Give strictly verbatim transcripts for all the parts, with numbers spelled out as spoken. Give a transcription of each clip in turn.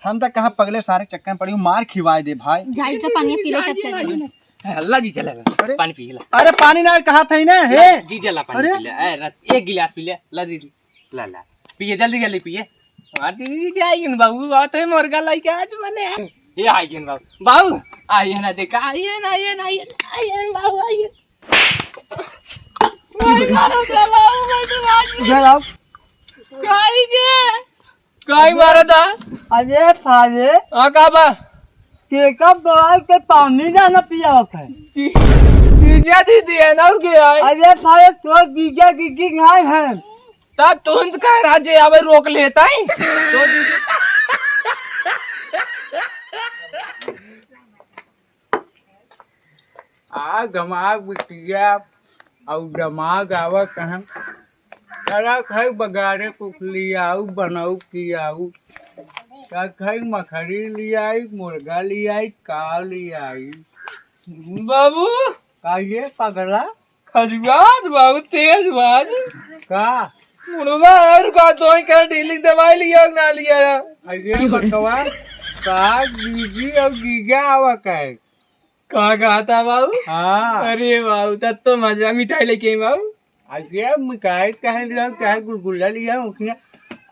हम तो कहाँ पगले सारे चक्कर में पड़ी हूँ, मार खिवाए दे भाई। जाई तो पानी पी ले, तब चल जाई। अल्लाह जी चला ला। अरे। पानी पी ला। अरे पानी ना कहा था ही ना, हे। जी चला पानी अरे। पी ले। ए, रस-, एक गिलास पी ले। ला दीदी। ला, ला। पिए, जल्दी, जल्दी पिए। मार दीदी जी, आइए ना बाबू, बात है मुर्गा लाइके आज मने। ये आइए ना बाबू। बाबू, आइए ना देखा, आइए ना, आइए ना, आइए ना, आइए ना बाबू, आइए। मार मारो तो बाबू, मैं तो आज इधर आओ। काई के? काई मारा था? अरे साले। हाँ, का बा? केका बवाल के पानी ना, ना पियावत है। जी, जीजा दीदी है ना, और क्या है? अरे साले, तो जीजा दीदी नहीं है। तब तुरंत कह रहा जे, अबे रोक लेता है। तो दीदी आ गमा बिटिया, अउ गमा गावा कहन। चला खाई बगारे कुछ लियाऊ, बनाऊ खियाऊ। का खाई मखरी लियाई, मुर्गा लियाई, का लियाई? बाबू। का ये पगला? खजुआत बहुत तेज बाज। का? मुड़वा और का तो ही कर डीलिंग दवाई लिया ना लिया? अरे बकवा, का जीजी और जीजा आवा का है? का कहा था बाबू? हाँ। अरे बाबू, तब तो मजा, मिठाई लेके आई बाबू। अरे मिठाई कहे लिया, चाहे गुलगुला लिया, उसने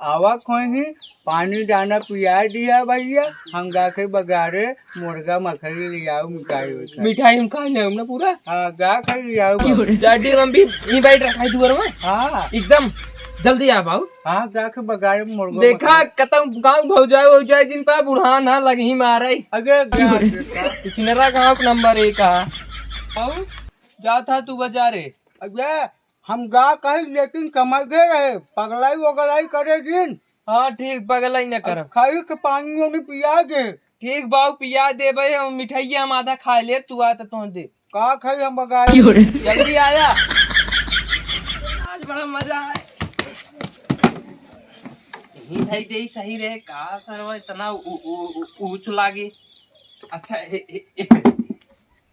आवा कोई नहीं, पानी दाना पिया दिया भैया, हम गा के बगारे मुर्गा मखरी लियाऊ मिठाई उठाई। मिठाई हम खा ले हमने पूरा। हाँ, गा के लियाऊ बाबू। चाटी हम भी यहीं बैठ रखा है दुआर में। हाँ। एकदम जल्दी आ बाबू। हाँ, गा के बगारे मुर्गा देखा, मखरी। कतम गाँव भौजाई, भौजाई जिन पा बुढ़ान लग ही मारे। अरे गा के का? पिछनरा गाँव के नंबर एक आ। बाबू, जा था तू बाजारे। अरे हम गा कहीं लेकिन कमाई दे रहे, पगलाई वगलाई करे दिन। हाँ ठीक, पगलाई न अब करब। खाई के पानी ओनी पिया दे। ठीक बाऊ, पिया देबे, हम मिठाइया हम आधा खा ले, तू आ त तोहन दे। का खाई हम बगाई? जल्दी आया। आज बड़ा मजा आए। यहीं धई दे सही रहे, का सरवा इतना ऊ-, ऊ-, ऊ-, ऊंच लागे। अच्छा, ए, ए, ए,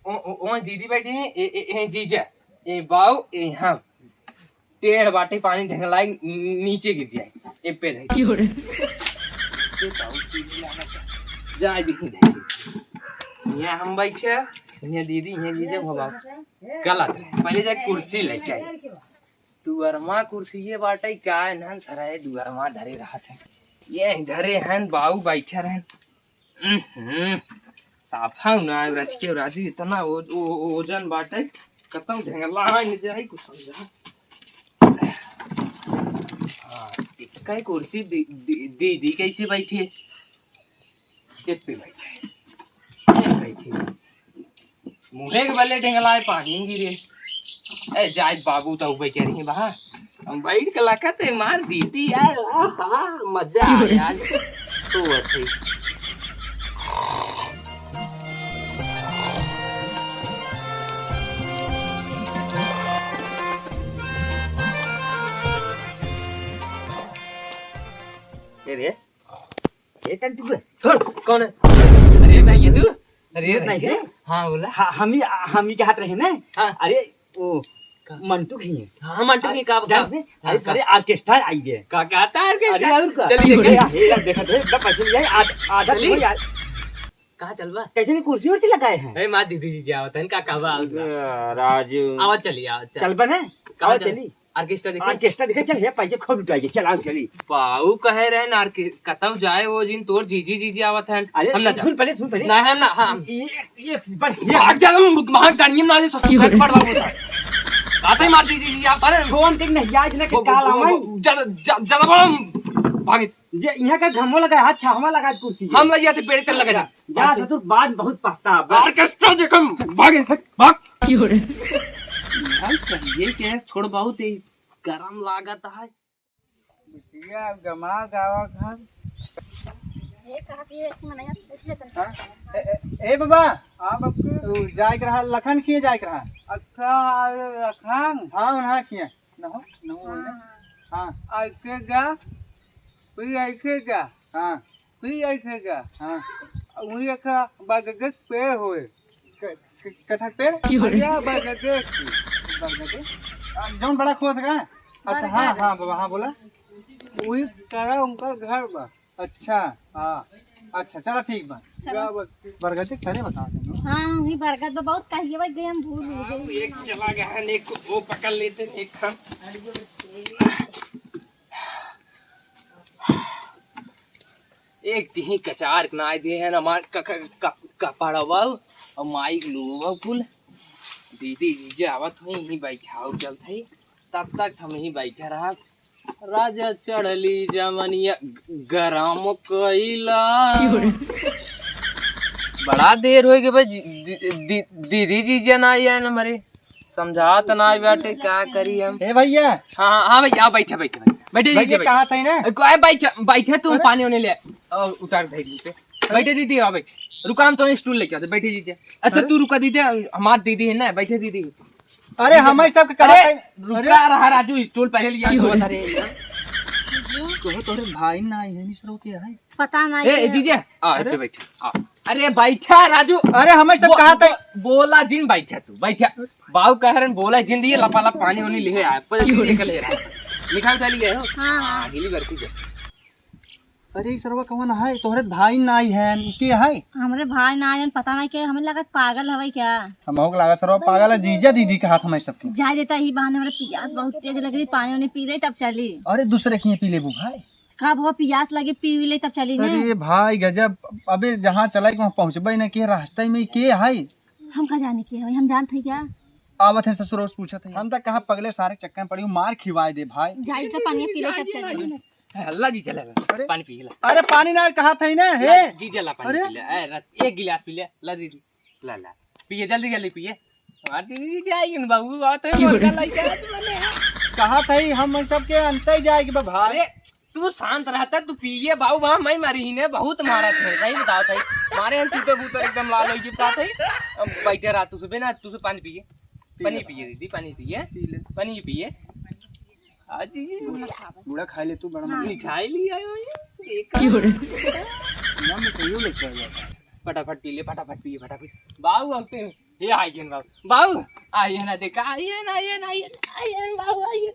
ओ, ओ, ओ, दीदी बैठी है, ए, ए, ए, जीजा, ए, बाऊ, ए, हम। टेढ़ बाटे, पानी ढेंगलाई नीचे गिर जाए। ए पे रह। क्यों रे? ये बाऊ सीधी लागत है। जा, देखी, देखी। यहाँ हम बैठे, यहाँ दीदी, यहाँ जीजा, वो बाबू। गलत है। पहले जाके कुर्सी लेके आई। दुअरमा कुर्सी ये बाटे, का है ना, सराय दुअरमा धरे रहत है। ये धरे हैं, बाऊ बैठे रहन। हम्म, साफा ना रच के राजू इतना ओ, ओ, ओजन बाटे, कतौ झंगला है, न जाई कुछ समझा। हाँ, एक कुर्सी दी, दी, दीदी कैसे बैठी है? एक पे बैठे, एक बैठे। मुँहे के बल्ले ढेंगलाए पानी गिरे। ए, जाए बाबू तो उबे कह रही बा। हम बैठ के लखत है, मार दीदी यार। आहा, मजा आया आज। तो अथी। ए रे, ए टंटू के। छोड़, कौन है? अरे भाई, ये तू? अरे ये भाई, नहीं ये? है? हाँ, बोला। हाँ, हम ही, हम ही के हाथ रहे ना। हाँ। अरे, वो का? मंटू के ही है। हाँ, मंटू के का, जान का? से? हाँ, अरे, का? सारे ऑर्केस्ट्रा आई है। का, का था ऑर्केस्ट्रा? अरे, और का? चलिए, अरे, क्या? यार, ये यार, देखा, देख, इतना पैसे लिया है, आध-, आधा चलिए। तो यार। कहाँ चलबा? कैसे नहीं कुर्सी उर्सी लगाए हैं? ए, माँ, दीदी जी आवत हैं, का कहबा, आवत बा। ए, राजू। आवत चली, आवत चल। चलबा ना? कहाँ आवत चल? चली। ऑर्केस्ट्रा देखे? ऑर्केस्ट्रा देखे, चल, हे, पैसे खूब लुटाइए, चल, आओ, चली। बाऊ कहे रहे ना, ऑर्के-, कतौ जाए वो जिन तोर जीजी, जीजी आवत हैं। अरे, हम ना सुन जाओ। पहले, सुन पहले। ना, हम ना, हाँ। ये, ये, ये, भाग जा, हम वहाँ गाड़ियों में ना, ससुर घर पड़ रहा होता है। आते ही मार जीजी, जीजी आवत हैं। कौन के नहीं, आज ना वो, वो, काल वो, आवाई। वो, ज्यादा, ज्या-, ज्यादा बड़ा हम भागे। जे यहाँ का घमो लगा, हाथ छाहवा लगा कुर्सी। हम लग जाते, पेड़ कर लगा जा। जा, जा, तो तू बाद बहुत पछतावा। ऑर्केस्ट्रा देखम, भागे से, भाग। क्यों रे? भाई, चलिए, गैस थोड़ा बहुत ही गरम लागत है। बिटिया, गमा गावा घर। ये कहा कि एक महीना इसलिए करता हाँ? है। ए, ए, ए बाबा। हाँ, बच्चू। तू जाए के रहा, लखन खिए जाए के रहा। अच्छा, लखन? हाँ, उन्हाँ खिए। न हो, न हो, हाँ, हाँ। हाँ। ऐसे जा, फिर ऐसे जा। हाँ। फिर ऐसे जा। हाँ। वही एक बरगद पेड़ होए। क-, क-, कथक पेड़? अरे, बरगद की। बरगद? आ, जौन बड़ा खोत का? अच्छा, हाँ, बरगद। हाँ, बाबा, हाँ, बोला। वही तरह उनका घर बा। अच्छा। हाँ। अच्छा, चला ठीक बा। चला। बरगद के खरे बता दे। हाँ, वही बरगद बा, बहुत कहिए भाई, गए हम भूल हो गए। एक चला गया है, एक वो पकड़ लेते हैं, एक हम। एक तिही कचार नाई दे है ना, मार क-, क-, क-, कपड़वा और माइक लोगवा कुल। दीदी जीजा आवत हुई, यहीं बैठाओ चल सही। तब तक हम यहीं बैठे रहा। राजा चढ़ली जवनिया गरम कइला। बड़ा देर होइ गए भाई, जी-, दी-, दी-, दीदी जीजा ना आए ना हमारे। समझात ना बाटे, का करी हम? ए भैया। हाँ, हाँ, हाँ भैया, आओ, बैठे, बैठे, बैठे। बैठे भैया, दीजिए, बैठे। कहा था ही ना? ए, को-, ए, बैठे, बैठे, तू अरे। पानी होने ले। अ, उतार दे दीजिए। अरे। बैठे दीदी, आओ, बैठे। रुका, हम तो स्टूल लेके आते, बैठे दीजिए। अच्छा, अरे। तू रुका दीदी, हमार दीदी है ना, बैठे दीदी। अरे, हमारे सबके कहा अरे, था। रुका अरे। रहा राजू, स्टूल पहले लिया, की हो तो रहा? अरे। कहो तोरे भाई ना आए हैं, मिश्रो के है। पता नहीं ए, है। जीजा, आ, अरे? इधर बैठ, आ। अरे, बैठा, राजू। अरे, हमें सब बो-, कहा था। बो-, बोला जिन, बैठा तू, बैठा। बाऊ कह रहे, बोला जिन, दिए लपालप पानी उनी लिहे आए, पर क्यों? जीजा के ले रहा। मिठाई उठा लिए हो? हाँ। हाँ, गिली बर्फी दे। अरे, ई सरवा कौन है? तोहरे भाई ना आई है, ई के है? हमरे भाई ना आए, पता नहीं के, हमें लगत पागल हवे क्या? हमहू के लागत सरवा पागल है, जीजा दीदी कहा था हमें सबके। जाए देता ही बहाने, हमरे पियास बहुत तेज लग रही, पानी उनी पी ले तब चली। अरे, दूसरे के पी लेबू भाई। का भवा पियास लगे, पी ले तब चली ने। अरे भाई गजब, अबे जहाँ चला के वहाँ पहुँचबे न के, रास्ता में के है? हम का जाने के है, हम जानत है क्या? आवत है ससुर, पूछत है। हम तक कहाँ पगले सारे चक्कर में पड़ी हूँ, मार खिवाए दे भाई। जाई तो पानी पी ले तब चली। अल्लाह जी चला ला। अरे। पानी पी ला। अरे पानी ना कहा था ही ना, ला, हे। जी चला पानी अरे। पी ले। ए, रस, एक गिलास पी ले, ला दीदी। ला, ला। पिए, जल्दी, जल्दी पिए। हमार दीदी जाएगी ना बाबू, बात है, क्यों रे? लड़का लड़का है तुम्हारे। कहा था ही, हम सबके अंत ही जाएगी बा भाई। अरे, तू शांत रहता, तू पिए बाबू, वहाँ मैं मारी ही ने, बहुत मारा थे, सही बताओ सही। मारे हैं चूतर बूतर एकदम लाल होई, बात है। अब बैठे रहा, तू सुबह ना, तू से पानी पिए। पी पानी ले। पिए दीदी, पानी पिए। पी ले। पानी पिए। आज ये बूढ़ा खा ले तू, बड़ा हाँ। मजा। मिठाई ले आयो ये। एक क्यों रे? ना मिठाइयों लेके आ जाता। फटाफट पी ले, फटाफट पिए, फटाफट। बाऊ, अब ते, ये आ गए बाऊ। बाऊ, आइए ना, देखा, आइए ना, आइए ना, आइए ना, आइए ना, बाऊ, आइए।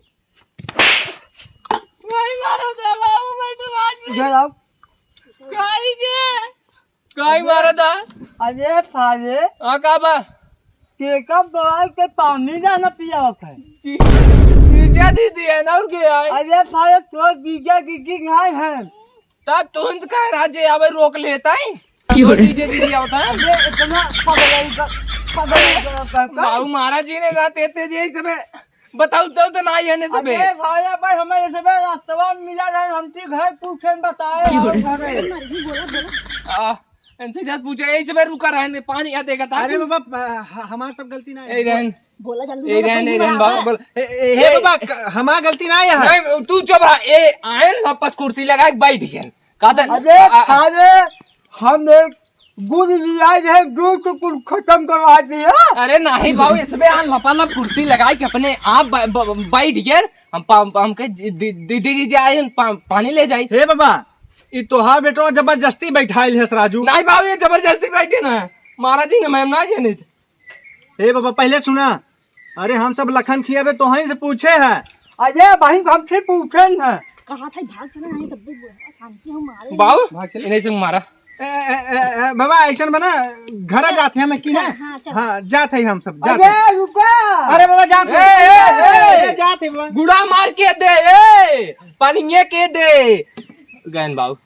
भाई, मारो दे बाऊ, मैं तो आज भी इधर आओ। खाई के। काई मारा था? अरे साले। हाँ, का बा? केका बवाल के पानी ना, ना पियावत है। जी, जीजा दीदी है ना, और के है? अरे साले, तो जीजा दीदी नहीं है। तब तुम तो कह रहा जे, अब रोक लेता है। क्यों रे? जीजा दीदी आवता है। अरे इतना पगल का, पगल का, का, का? बाबू महाराज जी ने ना तेते जे इस समय बताओ तो, तो ना आइए ने सबे। अरे भाई, भाई, हमें सबे रास्तवा में मिला रहे, हमसे घर पूछे न बताए क्यों और रे? घरे। आ, इनसे जात पूछा, यही सबे रुका रहे ने, पानी यहाँ देखा था। अरे बाबा, ह-, हमार सब गलती ना है। ए रहन। बोला जल्दी ए बोला, रहन, पहली ए रहन बार बाबा। आता है। बोल, ए, ए, हे ए। बाबा, क-, हमार गलती ना है। नहीं, तू चुप रहा। ए, आए न वापस कुर्सी लगा के बैठ गए। का था? अरे, आ, आ, अरे, हम एक गुड़ लिया है, गुड़ को कुल खत्म करवा दिया। अरे नाही बाबू, इसमें आ लपालप कुर्सी लगाई के अपने आप ब-, ब-, बैठ गए। हम पा-, हमके दि-, दि-, दीदी जी आए, पा-, पानी ले जाई। हे बाबा, ई तोहार बेटवा जबरदस्ती बैठाइल है राजू। नाही बाबू, ये जबरदस्ती बैठे ना, महाराज जी ने मैम ना जाने थे। हे बाबा, पहले सुना, अरे हम सब लखन खियाबे तोहहीं से पूछे है। अरे भाई, हमसे पूछे न। कहा था भाग चला, नहीं तब भी बोला, शांति हम मारे। बाऊ, भाग चले। इन्हें से मारा। ए, ए, ए, ए, बाबा, ऐसन बना, घर चल, जात है हम कि चल, ना? हाँ, चल। हाँ, जात है हम सब, जात अरे है। रुका। अरे बाबा, जात ए, है। ए, ए, ए, जात है बाबा। गुड़ा मार के दे, ए, पानिये के दे। गयन बाऊ।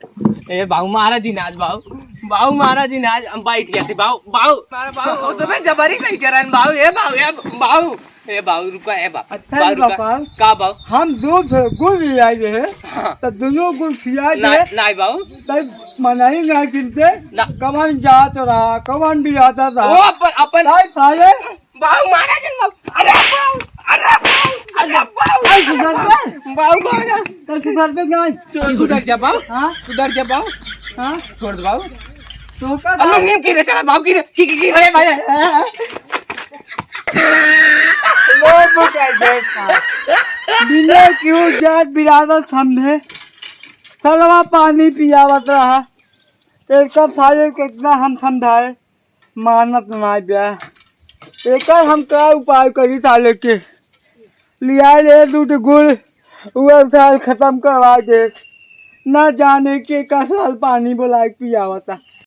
ए बाऊ, मारा जी नाज बाऊ। बाऊ, मारा जी नाज, हम बैठ गया थे बाऊ, बाऊ, मारा बाऊ, ओ समय जबरी कही करन बाऊ, ए बाऊ, ए बाऊ, ए बाऊ, रुका, ए बाऊ, अच्छा बाऊ, जी रुका। बापा। का बाऊ? हम दो थे, गुड़ ले आए रहे, हाँ। तो दोनों गुड़ खिया ना, दे। नाई बाऊ। तो मनाई ना गिनते, ना। कवन जात रहा, कवन भी आता रहा। ओ, अपन, अपन। ताई साले, बाऊ मारा जन बाऊ। अरे बाऊ, अरे बाऊ, अरे बाऊ, अरे अरे सुधर बाऊ। बे। बाऊ मारा। तो सुधर बे नहीं। चो-, सुधर जा बाऊ। हाँ? सुधर जा बाऊ। हाँ? छोड़ दे बाऊ। तो का अल्लू नीम की रे चढ़ा बाऊ की रे। की, की, की रे। अरे भाई, हाँ, हाँ। लो बुक है देख का। बिना क्यों जात बिरादत समझे। सलवा पानी पियावत रहा। एक साले कितना हम समझाए। मानत नाई बे। एकर हम का उपाय करी साले के? लिया ले दूध गुड़, वो साल खत्म करवा दे। ना जाने के का साल पानी बोलाए के पियावता।